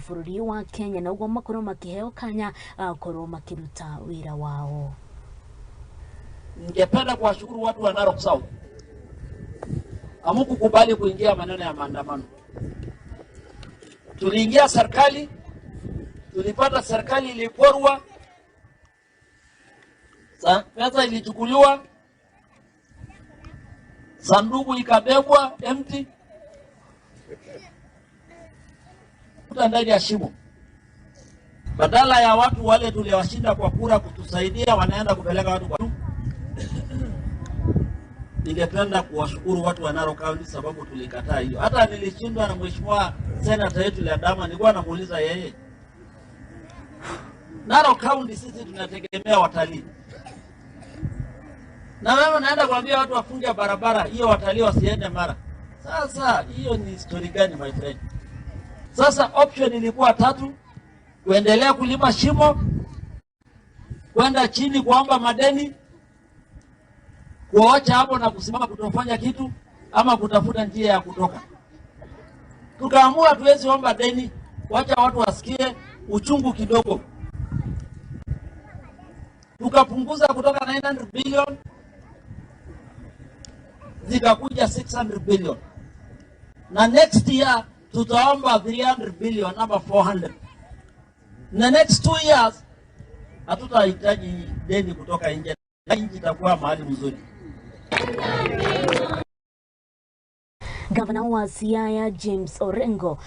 Bũrũri wa Kenya na ũguo makorwo makĩheo kanya gũkorwo makĩruta wĩra wao. Ningependa kuwashukuru watu wa Narok South, hamukukubali kuingia maneno ya maandamano. Tuliingia serikali, tulipata serikali iliporwa, pesa ilichukuliwa, sanduku ikabebwa empty ndani ya shimo. Badala ya watu wale tuliwashinda kwa kura kutusaidia, wanaenda kupeleka watu kwa. Ningependa kuwashukuru watu wa Narok County sababu tulikataa hiyo. Hata nilishindwa na mheshimiwa senata yetu Ledama, nilikuwa namuuliza yeye, Narok County sisi tunategemea watalii, na wewe naenda kuambia watu wafunge barabara hiyo, watalii wasiende Mara. Sasa hiyo ni story gani, my friend? Sasa option ilikuwa tatu: kuendelea kulima shimo, kwenda chini kuomba madeni, kuocha hapo na kusimama kutofanya kitu, ama kutafuta njia ya kutoka. Tukaamua tuwezi omba deni, wacha watu wasikie uchungu kidogo. Tukapunguza kutoka 900 billion zikakuja 600 billion, na next year tutaomba 300 billion ama 400, na next 2 years hatutahitaji deni kutoka nje, nchi itakuwa mahali mzuri. Gavana wa Siaya James Orengo.